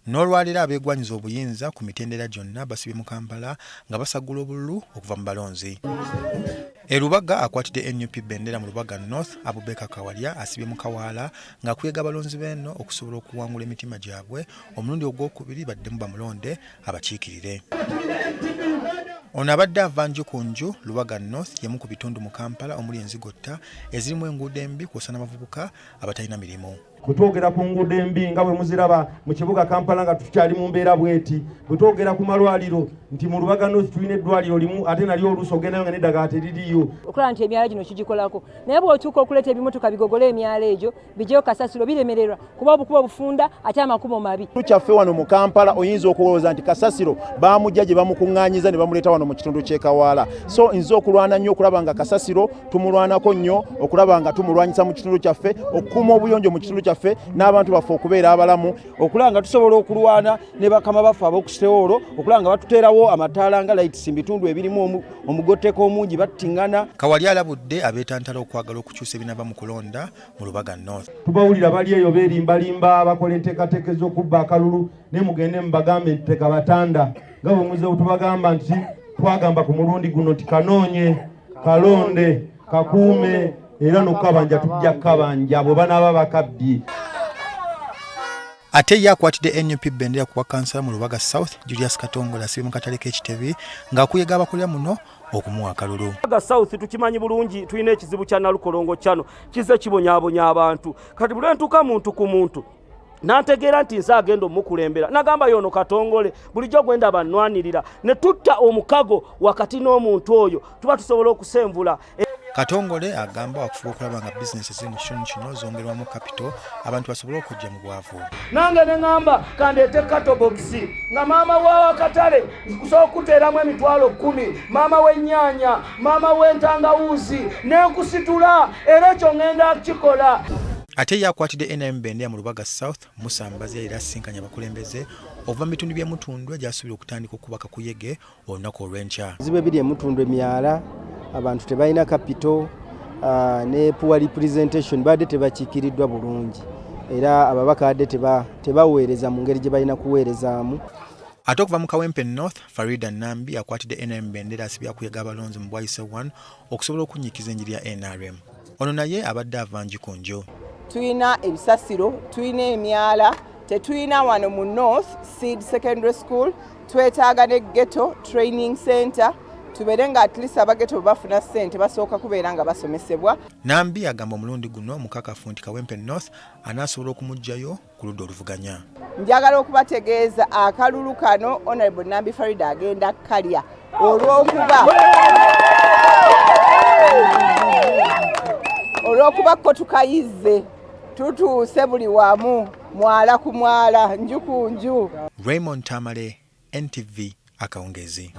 N'olwaleero abeegwanyiza obuyinza ku mitendera gyonna basibye mu Kampala nga basaggula obululu okuva mu balonzi. E Lubaga akwatidde NUP bendera mu Lubaga North, Abubaker Kawalya asibye mu kawaala ng'akuyega abalonzi b'eno okusobola okuwangula emitima gyabwe omulundi ogwokubiri baddemu bamulonde abakiikirire. Ono abadde ava nju ku nju. Lubaga North y'emu ku bitundu mu Kampala omuli enzigotta ezirimu enguudo embi kw'ossa n'abavubuka abatalina mirimu. Bwe twogera ku nguudo embi nga bwe muziraba mu kibuga Kampala nga tukyali mu mbeera bweti, bwe twogera ku malwaliro nti mu Lubaga North tulina eddwaliro limu ate nalyo oluusi ogendayo nga n'eddagala teririiyo. Okulaba nti emyala gino kigikolako, naye bw'otuuka okuleeta ebimotoka bigogole emyala egyo bijeyo kasasiro biremererwa kuba obukubo obufunda ate amakubo mabi. Kyaffe wano mu Kampala oyinza okulowooza nti kasasiro bamujja gye bamukuŋŋaanyiza ne bamuleeta wano mu kitundu ky'e Kawaala. So nze okulwana nnyo okulaba nga kasasiro tumulwanako nnyo okulaba nga tumulwanyisa mu kitundu kyaffe, okukuuma obuyonjo mu kitundu kyaffe n'abantu baffe okubeera abalamu. Okulaba nga tusobola okulwana ne bakama baffe ab'okusitewoolo okulaba nga batuteerawo amataala nga lights mu bitundu ebirimu omugotteko omungi battingana. Kawalya alabudde abeetantala okwagala okukyusa ebinava mu kulonda mu Lubaga North. Tubawulira bali eyo beerimbalimba bakola enteekateeka ez'okubba akalulu, naye mugende mubagambe nti tekabatanda nga bwe muze tubagamba nti twagamba ku mulundi guno nti kanoonye kalonde kakuume era n'okukabanja tujja kukabanja bwe banaaba bakabbye. Ate ye akwatidde NUP bendera ku bwakansala mu Lubaga South, Julius Katongole asibye mu katale k'ekitebi ng'akuyega abakulira muno okumuwa akalulu. Lubaga South tukimanyi bulungi tulina ekizibu kya Nalukolongo kyano kize kibonyaabonya abantu, kati buli lwentuuka muntu ku muntu nantegeera nti nze agenda omukulembera nagamba yono Katongole bulijjo gwenda bannwanirira ne tutta omukago wakati n'omuntu oyo tuba tusobola okusenvula. Katongole agamba wakufuba okulaba nga bizinesi eziri mu kitundu kino zongerwamu kapito abantu basobole okujja mu bwavu. Nange ne ŋŋamba kandeete katobokisi nga maama wa katale nkusobola okuteeramu 100,000, maama w'ennyaanya, maama w'entangawuuzi ne nkusitula, era ekyo ŋŋenda kukikola. Ate ye akwatidde NRM bendera mu Lubaga South, Musa Mbazi era asisinkanye abakulembeze okuva mu bitundu by'e Mutundwe gy'asuubira okutandika okuba kakuyege olunaku olw'enkya. Ebizibu ebiri e Mutundwe myala, abantu tebalina kapito, ne poor representation, badde tebakiikiriddwa bulungi era ababaka badde tebaweereza mu ngeri gye balina kuweerezaamu. Ate okuva mu Kawempe North, Farida Nambi akwatidde NRM bendera asibye akuyega abalonzi mu Bwaise 1 okusobola okunnyikiza enjiri ya NRM. Ono naye abadde ava nju ku nju. Tulina ebisasiro, tulina emyala, tetulina wano mu North Seed Secondary School, twetaaga ne ghetto training center tubeere nga at least abageto bwe bafuna ssente basooka kubeera nga basomesebwa. Nambi agamba omulundi guno mukakafu nti Kawempe North anaasobola okumuggyayo ku ludda oluvuganya. Njagala okubategeeza akalulu kano Honorable Nambi Farida agenda kalya olw'okuba ko tukayize tutuuse buli wamu mwala ku mwala nju ku nju. Raymond Tamale, NTV akawungeezi.